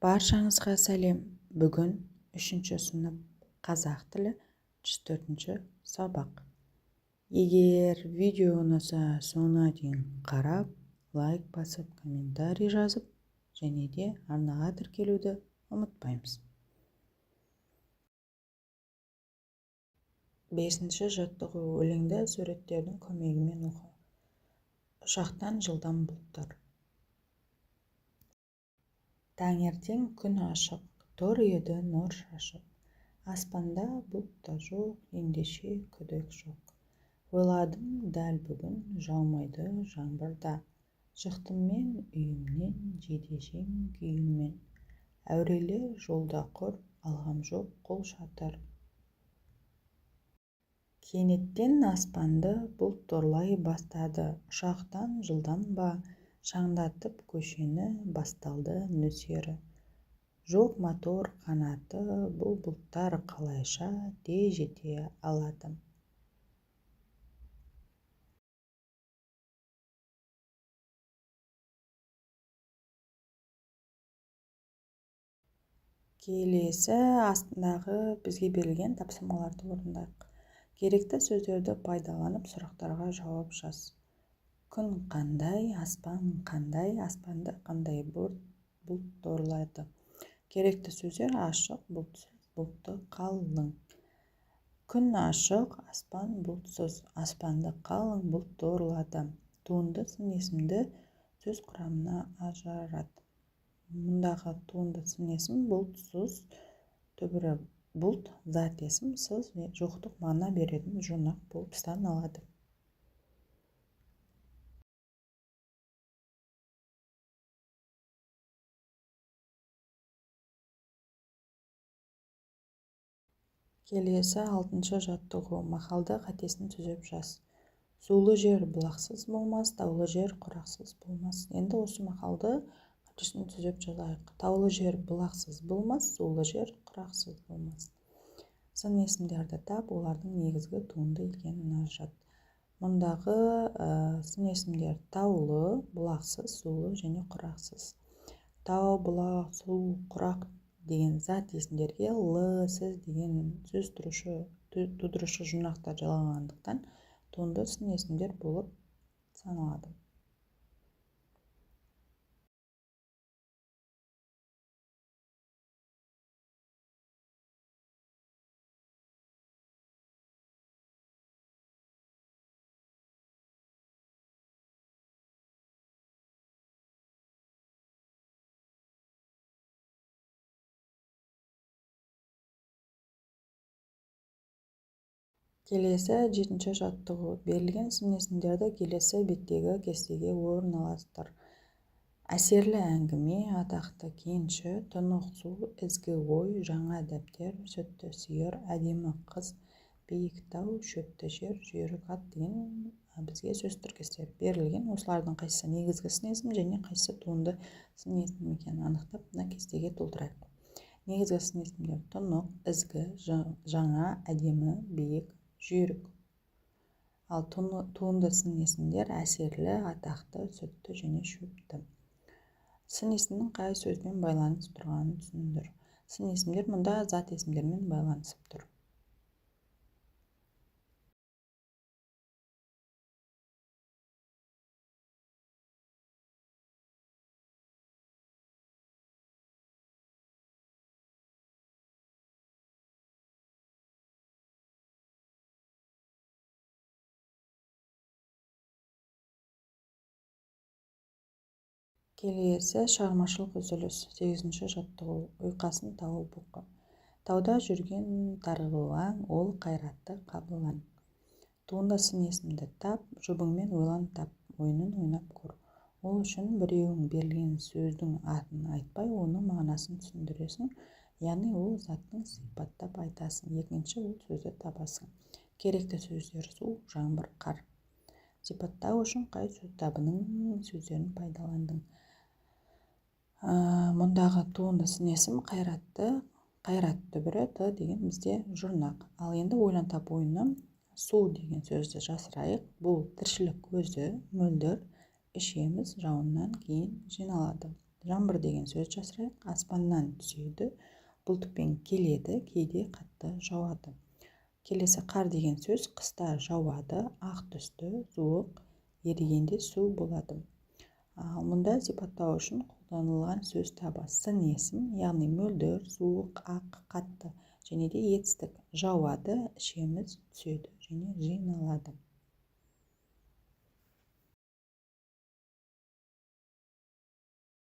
Баршаңызға сәлем! Бүгін 3-ші сынып қазақ тілі 104-ші сабақ. Егер видео ұнаса, соңына дейін қарап, лайк басып, комментарий жазып, және де арнаға тіркелуді ұмытпаймыз. 5-ші жаттығу. Өлеңді суреттердің көмегімен оқы. Ұшақтан жылдам бұлттар. Таңертең күн ашық, тұр еді нұр шашып. Аспанда бұлт та жоқ, ендеше күдік жоқ. Ойладым дәл бүгін жаумайды жаңбыр да. Шықтым мен үйімнен жейдешең күйіммен. Әурелер жолда құр, алғам жоқ қол шатыр. Кенеттен аспанды бұлт торлай бастады. Ұшақтан жылдам ба, шаңдатып көшені басталды нөсері. Жоқ мотор қанаты, бұл бұлттар қалайша тез жете алады. Келесі астындағы бізге берілген тапсырмаларды орындайық. Керекті сөздерді пайдаланып сұрақтарға жауап жаз. Күн қандай, аспан қандай, аспанды қандай бұлт торлайды. Керекті сөздер: ашық, бұлтсыз, бұлтты, қалың. Күн ашық, аспан бұлтсыз, аспанды қалың бұлт торлады. Туынды сын есімді сөз құрамына ажырат. Мұндағы туынды сын есім бұлтсыз, түбірі бұлт, зат есім, сыз жоқтық мағына беретін жұрнақ болып саналады. Келесі 6-шы жаттығу. Мақалды қатесін түзеп жаз. Сулы жер бұлақсыз болмас, таулы жер құрақсыз болмас. Енді осы мақалды қатесін түзеп жазайық. Таулы жер бұлақсыз болмас, сулы жер құрақсыз болмас. Сын есімдерді тап, олардың негізгі туынды екенін ажырат. Мұндағы сын есімдер таулы, бұлақсыз, сулы және құрақсыз. Тау, бұлақ, су, құрақ деген зат есімдерге л, сіз деген сөз тудырушы жұрнақтар жалғанғандықтан туынды сын есімдер болып саналады. Келесі 7-ші жаттығу. Берілген сын есімдерді келесі беттегі кестеге орналастыр. Әсерлі әңгіме, атақты кенші, тұнық су, ізгі ой, жаңа дәптер, сүтті сиыр, әдемі қыз, биік тау, шөпті жер, жүйрік ат деген бізге сөз тіркестері берілген. Осылардың қайсысы негізгі сын есім және қайсысы туынды сын есім екенін анықтап, мына кестеге толтырайық. Негізгі сын есімдер тұнық, ізгі, жаңа, әдемі, биік, жүйрік. Ал туынды сын есімдер әсерлі, атақты, сүтті және шөпті. Сын есімнің қай сөзбен байланысып тұрғанын түсіндір. Сын есімдер мұнда зат есімдермен байланысып тұр. Келесі шығармашылық үзіліс. 8-ші жаттығу. Ұйқасын тауып оқы. Тауда жүрген тарғылаң, ол қайратты қабылан. Туынды сын есімді тап, жұбыңмен ойлан тап, ойынын ойнап көр. Ол үшін біреуің берілген сөздің атын айтпай, оның мағынасын түсіндіресің, яғни ол заттың сипаттап айтасың. Екінші, ол сөзді табасың. Керекті сөздер: су, жаңбыр, қар. Сипаттау үшін қай сөз табының сөздерін пайдаландың? Мұндағы туынды сын есім қайратты, қайрат түбірі т деген бізде жұрнақ. Ал енді ойлан тап ойыны. Су деген сөзді жасырайық. Бұл тіршілік көзі, мөлдір, ішеміз, жауыннан кейін жиналады. Жаңбыр деген сөз жасырайық. Аспаннан түседі, бұлтпен келеді, кейде қатты жауады. Келесі, қар деген сөз қыста жауады, ақ түсті, суық, ерігенде су болады. Ал мұнда сипаттау үшін қолданылған сөз табы: сын есім, яғни мөлдір, суық, ақ, қатты және де етістік: жауады, ішеміз, түседі және жиналады.